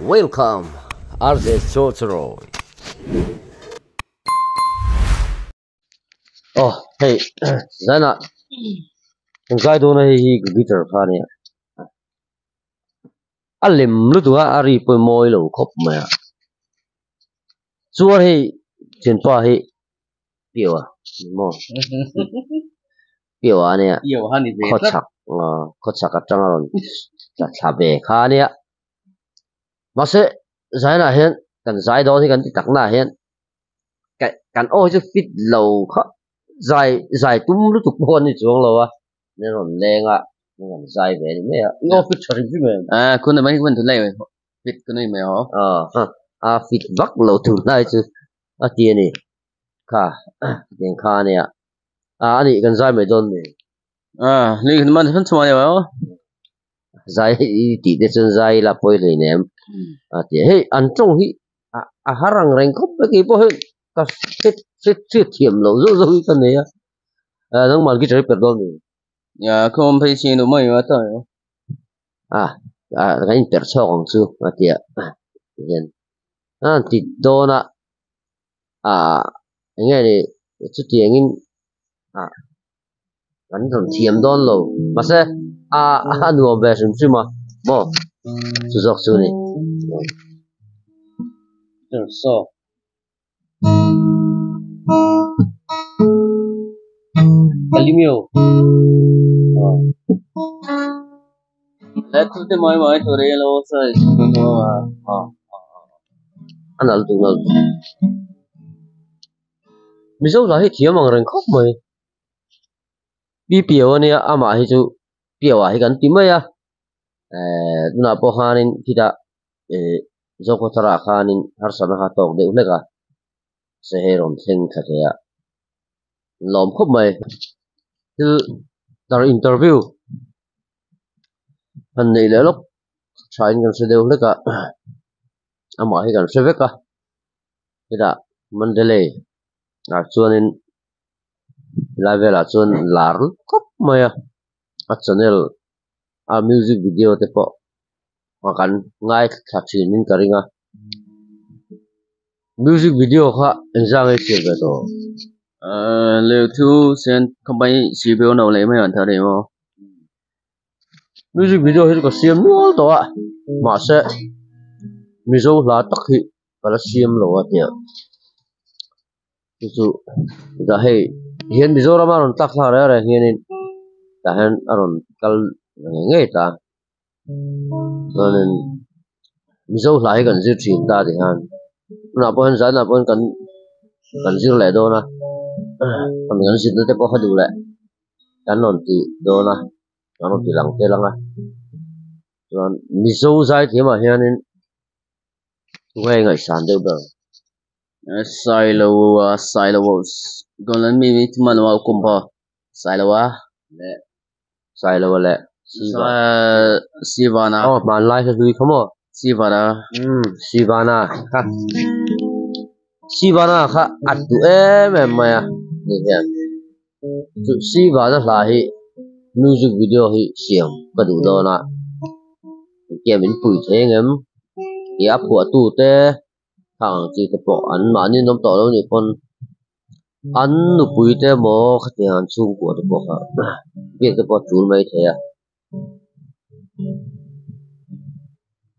Welcome RJ Chawcharawi. Aw hei zainah engkai dawna hei hi guitar kha a nia a lem lutuk a a ri pawh hi mawi lo khawp mai a chuan hei thianpa hi piau a ni maw piau a nia khawchhak khawchhak atanga rawn tla thla ve kha a nia mahse zainah hian kan zai dawn hi kan ti tak naah hian. Kan aw hi chu fit lo kha zai zai tum lutuk pawh an ni chuang lo a ni rawn leng a ni rawn zai ve a ni mai a i aw fit tha hrim hrim em? A khun mai hun thun lai fit ka nui mai aw. A fit vak lo tur lai chu a ti a ni kha tiang kha a nia a ani kan zai mai dawn mi. A ni man hun chhuah ni aw. Zai i tih te chuan zai ila pawi hleinem a ti a hei an tawng hi a har ang reng khawp mai keipawh hian ka hre hre thiam loh zawk zawk hi ka nei a nangmah guitar hi perh dawn mi? Ya khawm phei chin u mai a ta a kan inperh chhuak ang chu a ti a tihian a ti dawn a eng nge ni chutiangin ah. Kan rawn thiam dawn lo mahse a a nuam ve hrim hrim a maw chu zawk chu a ni. A nalh duh nalh Mizo lah hi thiam ang reng khawp mai. Pi Piau a nia amah hi chu Piau ah hi kan ti mai a ehh tunah pawh khanin khitah ehh Zokhawthar ah khanin harsatna kha a tawk deuh hlek a se hei rawn thleng thla thei a lawm khawp mai thil tar interview han neih leh lawk tha in kan hre deuh hlek a amah hi kan hre vek a hetah Mandalay ah chuanin. Helai velah chuan lar khawp mai a a channel a music video te pawh a kan ngaithla thin in ka ring a music video kha engzah nge siam ve tawh? Ahh lehkha sen khampai sirbiau no leh mai an thar em aw. Music video hi chu ka siam nual tawh a mahse Mizo hla tak hi ka la siam lo a tia. Chu chu chutah hei hian Mizoram a rawn tlak thlak reng reng hianin tah hian a rawn kal ngei ngei ta chuanin Mizo hla hi kan zir thin ta tikhan tunah pawh hian zanah pawh hian kan kan zir leh dawn a kan zirna te pawh kha duh leh kan rawn tih dawn a kan rawn ti lang tel ang a chuan Mizo zaithiam ah hianin tunge ngaihsan deuh ber. Sailoa Sailoa Golan mi mi manoa kumba Sailoa leh Sailoa leh Siva Sivana aw hmanlai hla hlui kha maw Sivana umm Sivana kha Sivana kha a duh em em mai a ni hian chu Sivana hla hi music video hi siam ka duh dawn a engtia min pui thei angem tih a phuahtu te. Khang ang chi te pawh an mahni an awm tawh lo nih pawn an nupui te emaw khatiang an chhungkua te pawh kha biak te pawh a tul mai thei a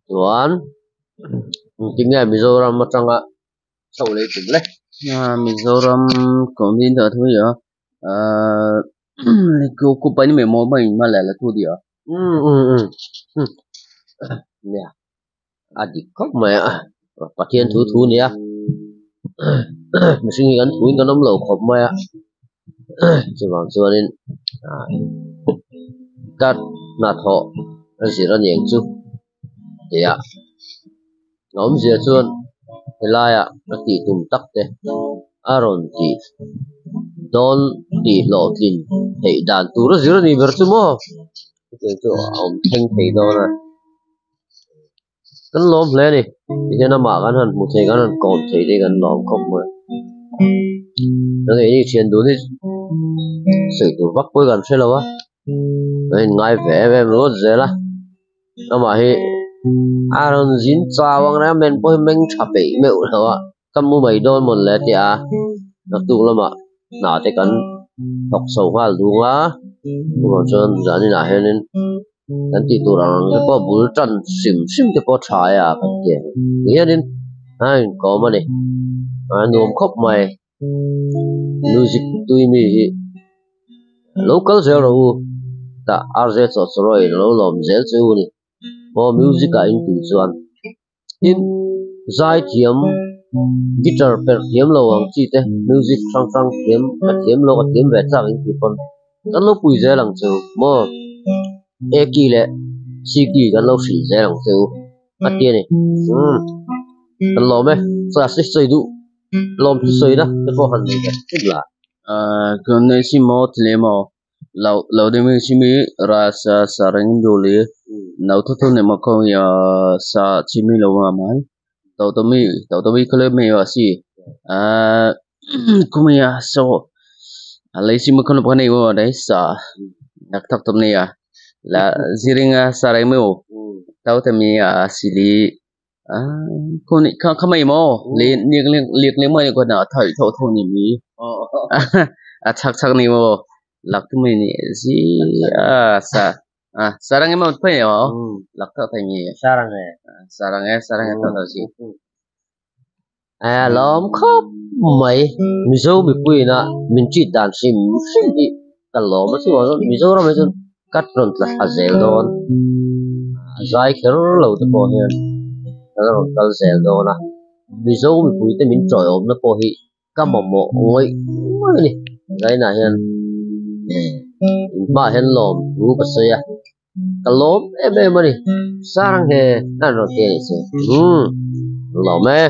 chuan engtin nge Mizoram atanga chho lei tum le. Mizoram kawmin a thu a ahh um um um nia. A dik khawp mai a, Pathian thu thu nia mihring hi kan thuin kan awm lo khawp mai a, chuvang chuanin ka hnathawh a zir a niang chu tia a awmzia chuan helaiah a tih tum tak te a rawn tih dawn tih hlawhtlin theih dan tur a zir a nih ber chu maw chutiang chu a awm thleng thei dawn a. Kan lawm hle a ni tihian amah kan han hmu thei kan han kawm thei te hi kan lawm khawp mai chuan keini thian dun hi sawi tur vak pawh hi kan hre lo a kan inngai ve em em ringawt zel a amah hi A rawn zin chau ang reng a men pawh hi meng tha peih meuh lo a ka mu mai dawn mawn le a ti a naktuk lamah hna te kan thawk chho nghal dung a chuvang chuan zaninah hianin kan tih tur ang ang te pawh bul tan hrim hrim te pawh tha e a kan ti a ni tihianin a inkawm a ni a nuam khawp mai music tui mi hi lo kal zel rawh u tah RJ chawhchawraw in a lo lawm zel che u a ni aw music ah in tih chuan tin zai thiam guitar perh thiam lo ang chi te music hrang hrang thiam ka thiam lo ka thiam ve chak in tih pawn kan lo pui zel ang che u maw A key leh C key kan lo hrilh zel ang che u a ti a ni umm kan lawm e class hi sawi duh lawm chu sawi na te pawh han nei ve hrim la. Ahh kan nei si maw tle maw lo lo ding mi si mi ra sa sa reng du li nau thu thu ni maw khaw ya sa chi mi lo ma mai to to mi to to mi khle mi wa si ahh kum ya so a lei si ma khon pa nei wa dai sa nak thak tom nei ya la ziringa sa reng mi to te mi a si li คนเขาเขาไม่มอเลียนเรียกเรียกเรียกเรียกไม่ก็น่ะถอยโทโทนี่มีอ่ะชักชักนี่มอหลักที่ไม่นี่สิอ่าสะอ่ะสารังไงมันไปเหรอหลักเท่าไหร่นี่ สารังไง สารังไงสารังไงเท่าไหร่สิ à lawm khawp mai Mizo mipuiin a min treat dan hrim hrim hi ka lawm a chuvang chuan Mizoram hi chuan ka rawn tla thla zel dawn a zai kher lo te pawh hian ka la rawn kal zel dawn a Mizo mipuite min tawiawmna pawh hi ka mamawh ngawih ngawih a ni zainah hian inhmaah hian lawm thu ka sawi a ka lawm em em a ni sarang he an rawn ti a nih chu umm lawm e.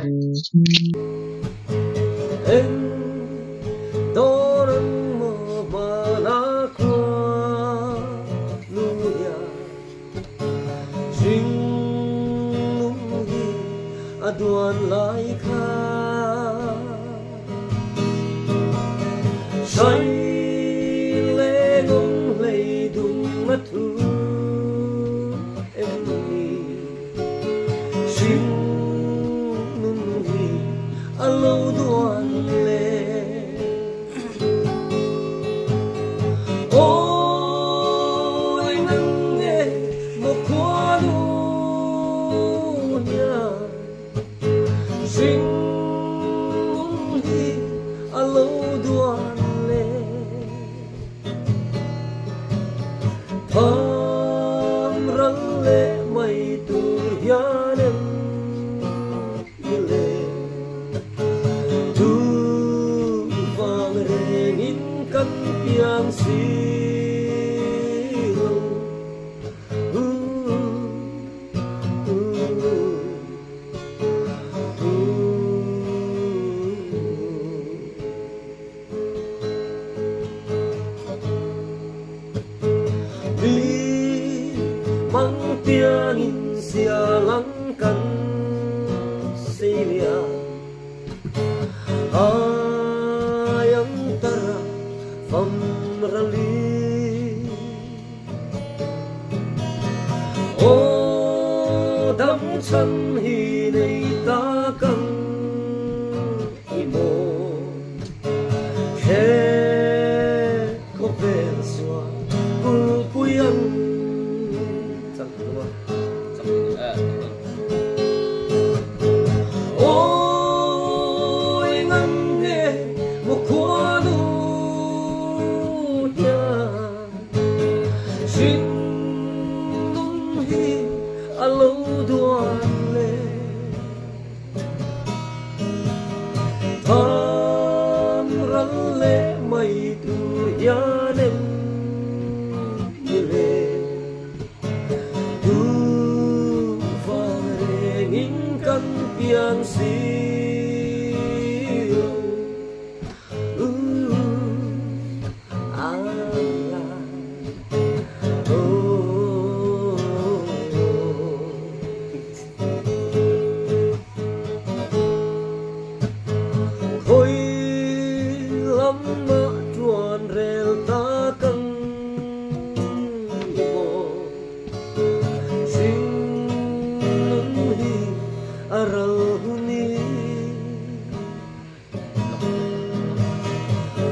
A ral huni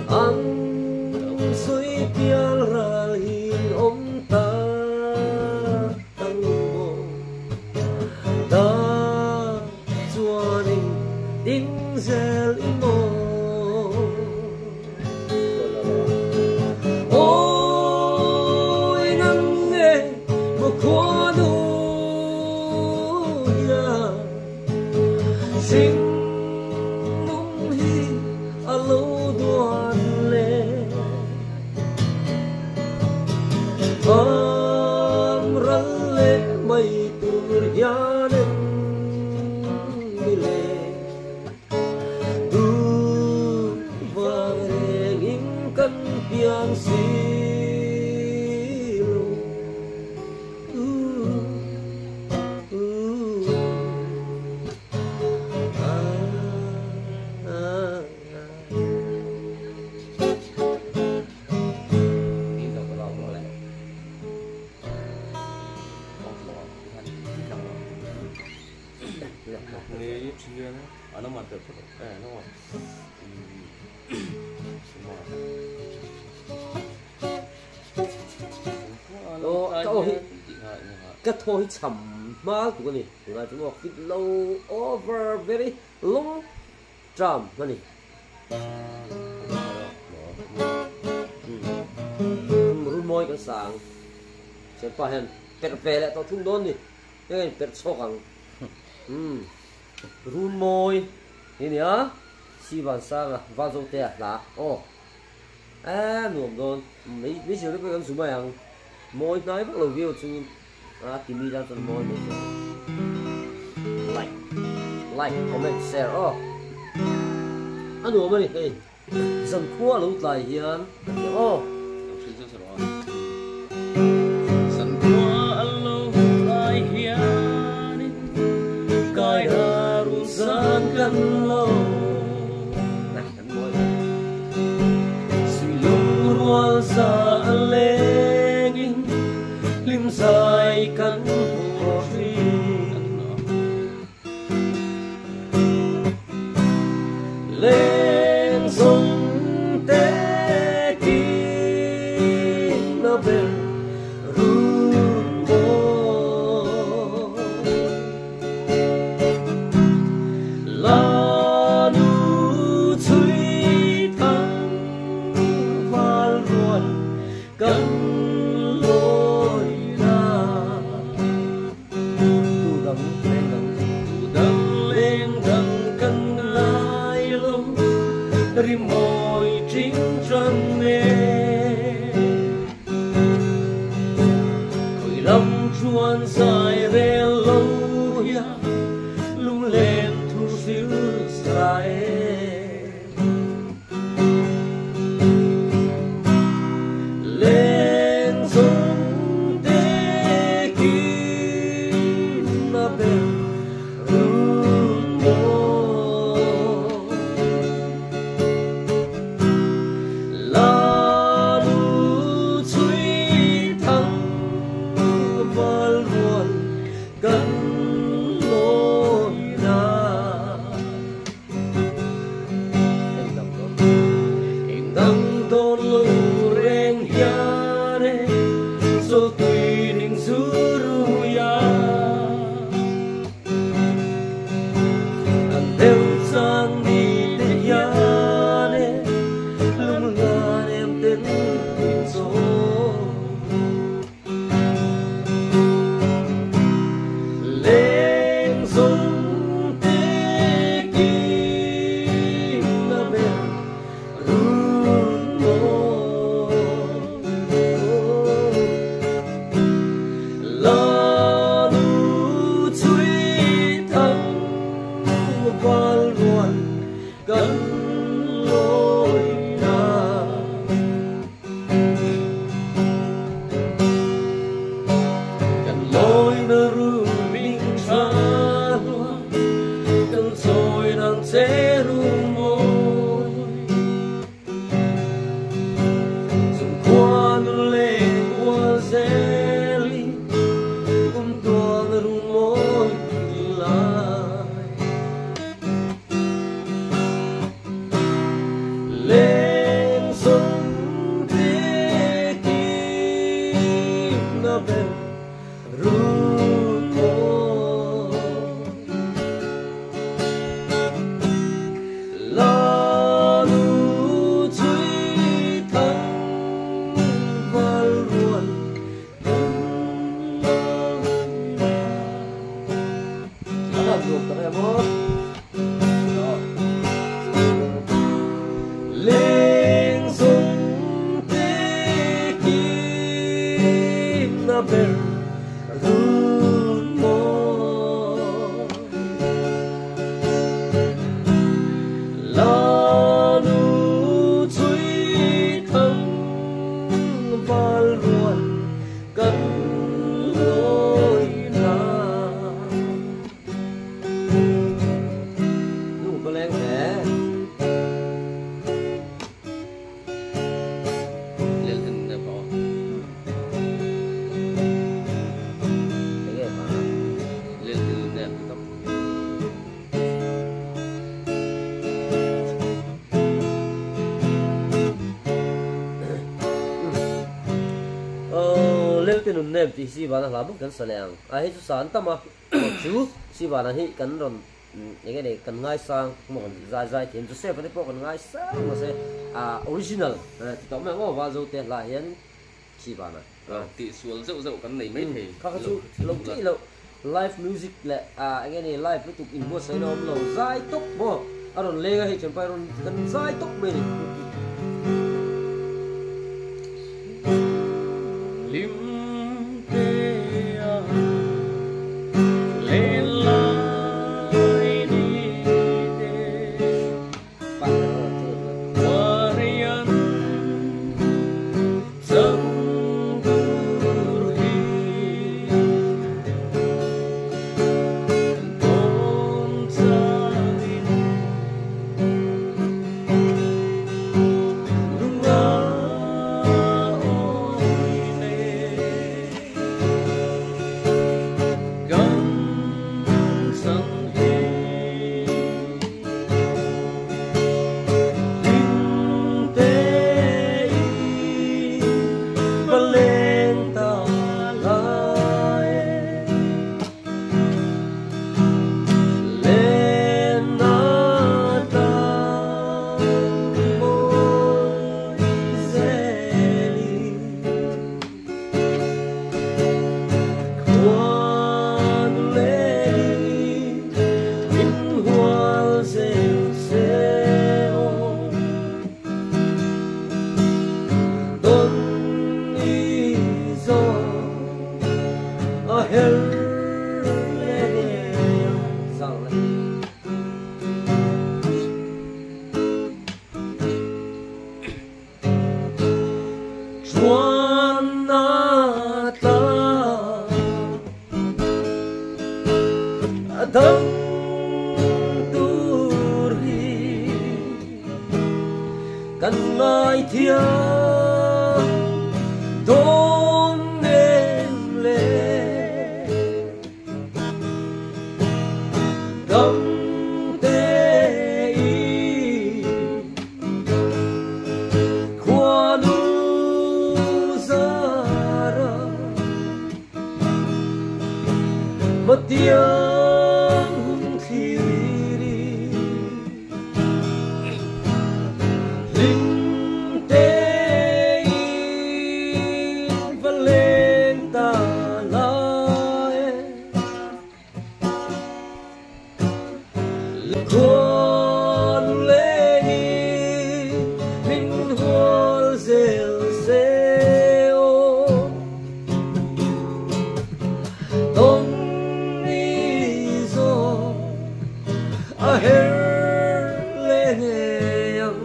Ang sui pial ral hin om ta tang mo Ta chuanin ding zel imo Ôi nắng nghe một khóa đu ya Sinh nung hi a lâu đoàn lệ Am ral lệ mây tur hianen mi lệ Du vang reng in kan piang si lo Ah, ah, ah. Ka thaw hi cham mal tu ani tunah chu maw fit lo over very long term ani run mawi kan sang senpa hian perh ve leh tawh thung dawn ni heng perh chhawk ang run mawi hi nia si van sanga van zo te a hla aw a nuam dawn mai mai sil te pawh kan zu mai ang mawi hnai vak lo viau chungin a timi tan chuan mawi mai sil like like comment share aw a nuam a ni hei zankhua lo tlai hian ka ti ang aw. Zankhua lo tlai hianin kai darun zan kan lo Suy lung rual za lengin lim zai kan hmu thin Leng zawng te kin na ber run mawi La nu chui thang val rual kan loi na Tu dang leng dang Tu dang leng dang kan ngai lo ri mawi ching chang ne Khoi lam chuan zai rel lo ya lung len thu sil sai Leng zawng te kim na ber run mawi La nu chui thang val rual kan loi na Eng dang dawn lo reng hian e zo tui ning zuru ya An deuh chang ni te hian e lung lan em ten tin zo Leng zawng te kim na ber run mawi La nu chui thang val rual kan loi na Kan loi na ru ming tha lua kan choi nang che ru mawi Zum quan leng wa zeli kum tuan ru mawi la. Van nuam tak em aw. Leng zawng te kim na ber run mawi. La nu chui thang val rual kan lawi na. Lung ka leng hle. Enge kha? Lelte nun nem tih hi Sivana hla bawk kan sa leh ang. A hei chu sa an tam a, chu Sivana hi kan rawn enge nei kan ngaisang maw kan zai zai thiam Joseph a te pawh kan ngaisang mahse a original ti tawh mai ang aw Valzote hla hian Sivana. Tihsual zeuh zeuh kan nei mai thei. Kha kha chu lo theih loh live music leh enge nei live lutuk inbuatsaih na awm lo zai tawp maw a rawn leng a hei thianpa rawn kan zai tawp mai ni. Lim te a len lai ni te. Kan ngaithiam dawn em le dam te i khuanu zara matiang hun thliri hlim te in va leng ta lai khuan leng min hual zel se o tông ni zo a her leng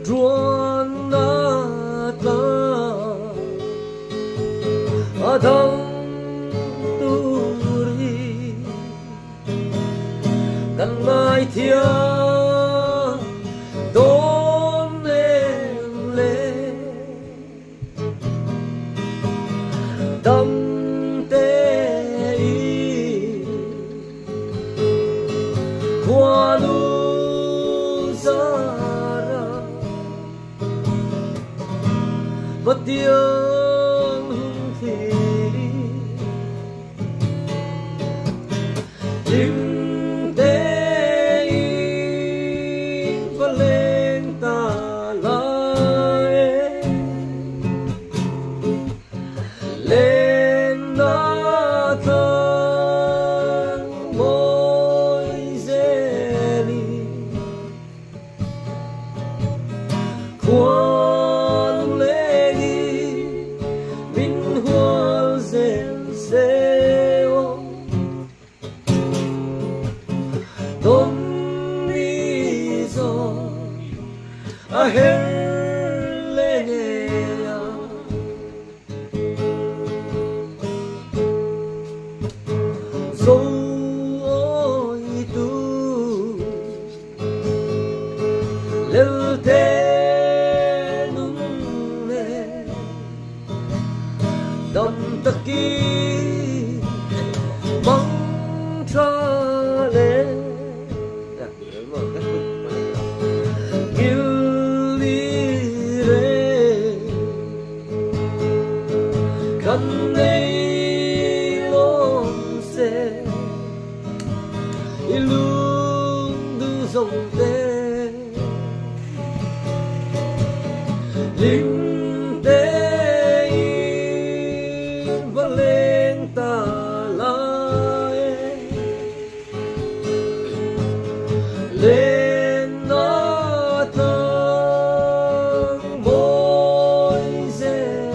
truan na ta a dang turi kan ngai thiam dawn em le dam te i khuanu zara matiang hun thliri hlim te in va leng ta lai len na tlang mawi zeli Khual lengi min hual zel seo Ton ni zo a her lengea Zo oi tu lel te nung le dam taki mang tra le Gil li re kan nei lom se ilung du zong te lim te in va leng ta lai lên na tlang mawi zel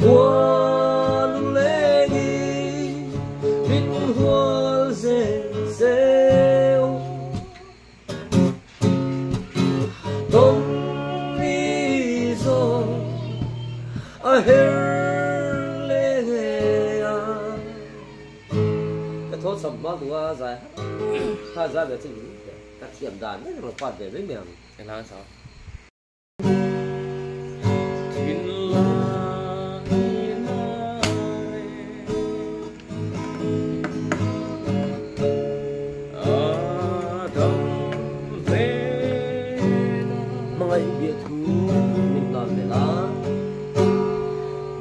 Khual lengi min hual zel seo Ton ni zo a her lengea Ka tho sam ma duwa zai ha zai be chin ka thiam dan ne ro pat ve ve miang Eng lang sa Thin la na Adam ve na Mangai bia thu min lan ve la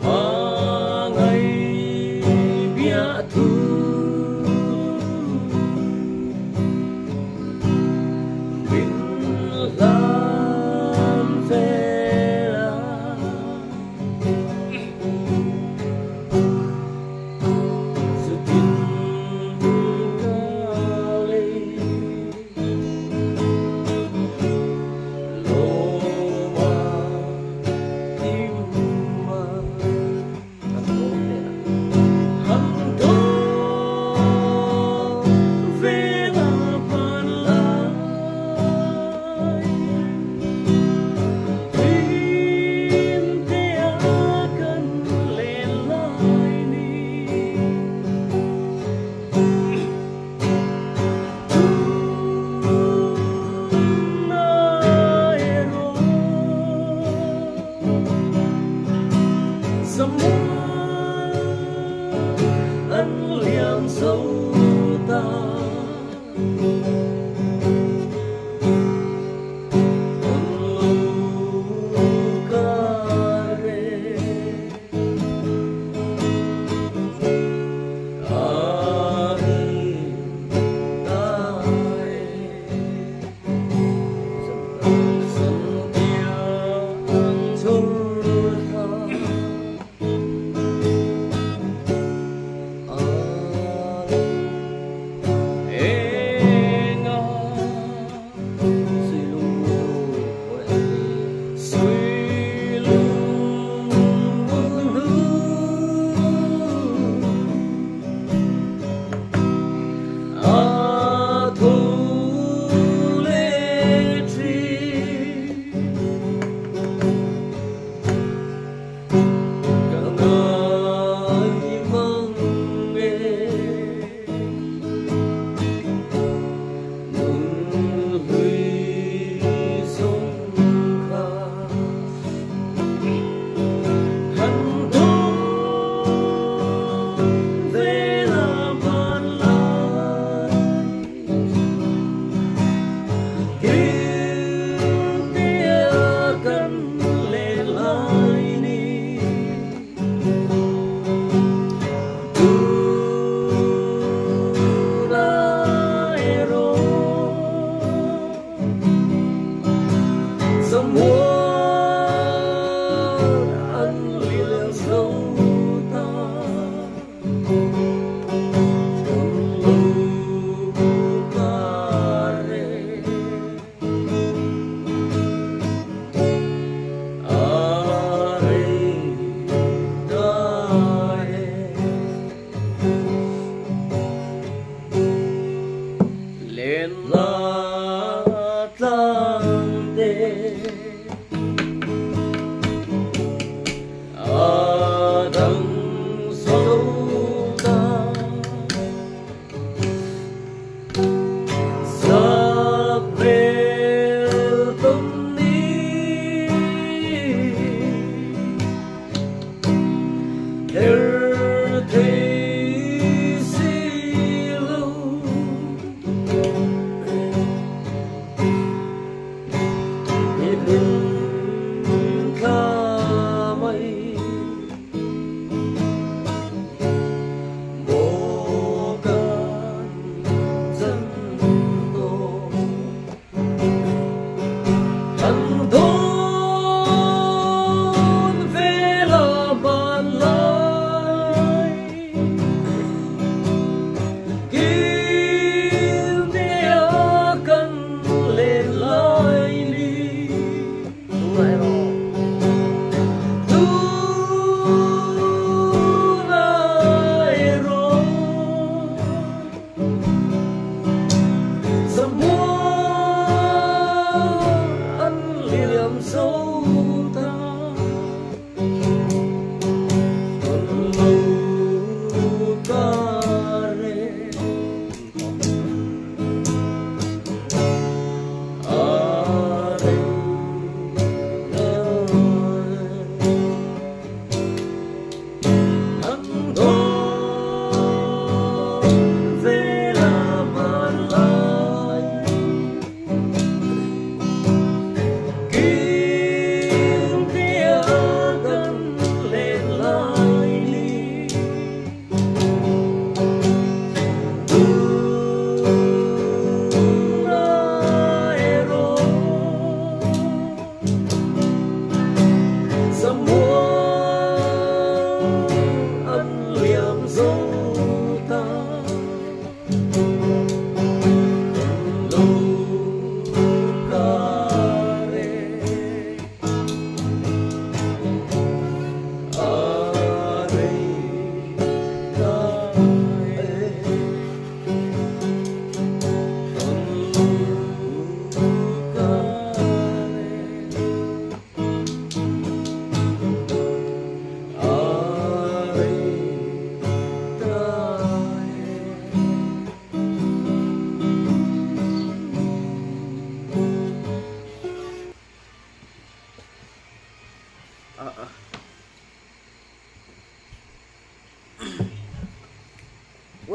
Mangai bia thu min lam ve la Zu tin ka le lo ma kim ma Kan tho ve la Han tho ve la pan lai Tim te a kan len lai ni Tu na ero Samuel an liam zo ta On lo ka re A hi ta e San tiang chor tha A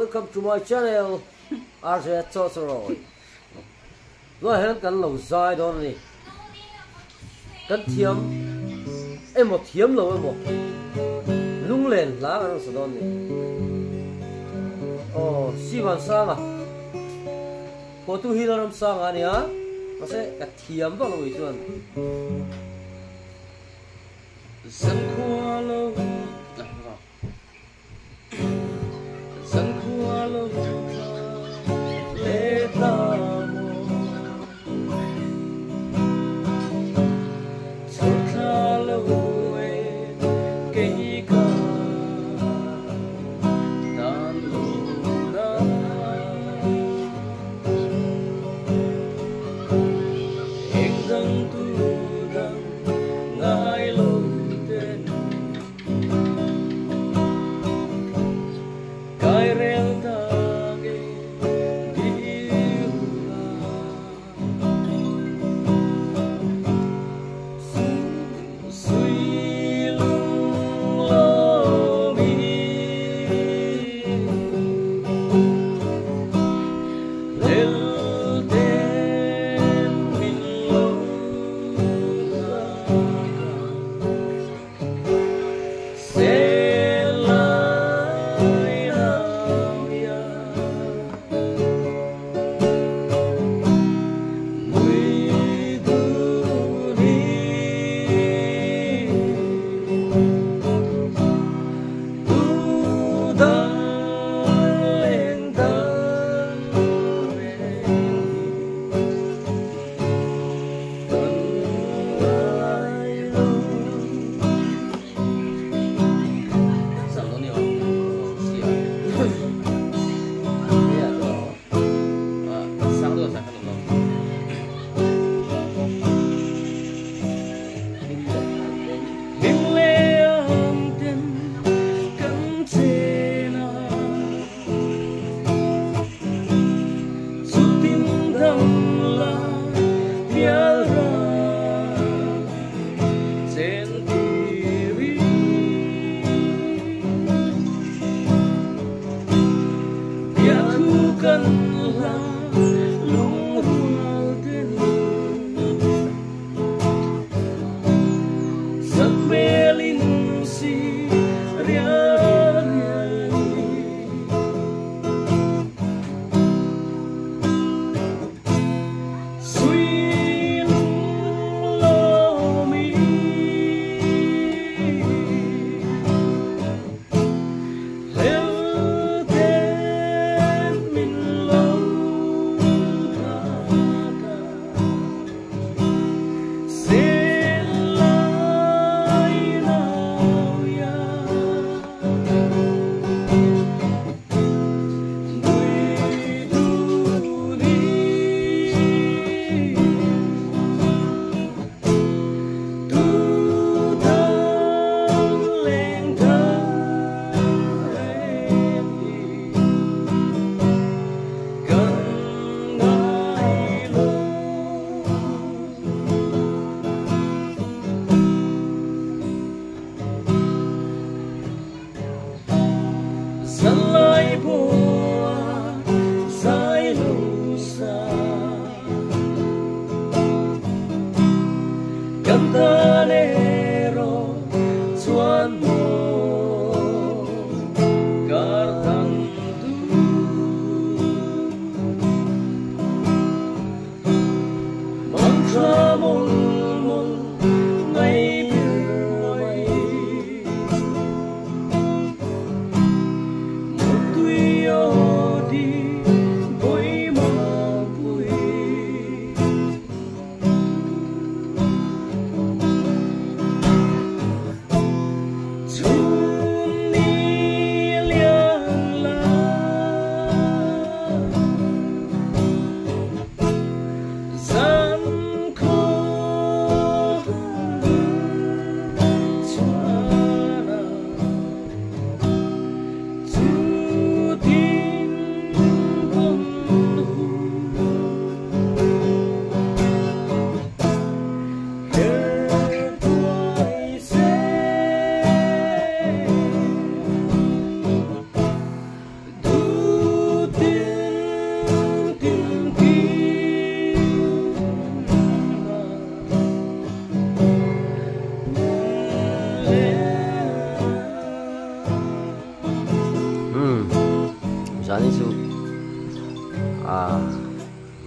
Welcome to my channel RJ Chawcharawi. Tunah hian kan lo zai dawn a ni. Kan thiam emaw thiam lo emaw lunglen hla kan rawn sa dawn a ni. Aw Sivan Sanga phuahtu hi Lalramsanga a nia mahse ka thiam vak lo i chuan. Zankhua lo Zankhua lo tla leh ta maw Chhawrthla lo e kei ka tan lo na. Eng dang tu dang ngai lo ten. Kai rel ta nge dil la. Sui lung lo mi. Lel ten min lo ta ka.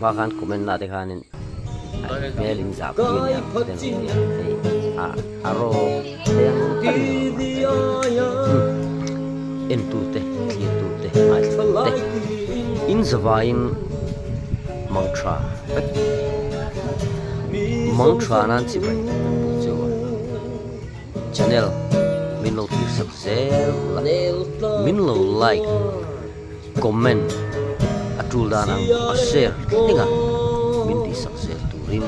hma khan comment na te khanin hmel in zah pui a nia te an lo tia hei a a rawk thei ang takin a rawn lang ta a ni en tu te thlir tu te ngaithla tu te in zavaiin mang tha vek mang tha nan chibai kan buk cheu a channel min lo thlir sak zel la min lo like comment a tul dan ang a share thleng a min tih sak zel turin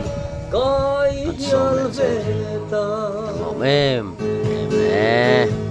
kan sawm leh che kan lawm em em e.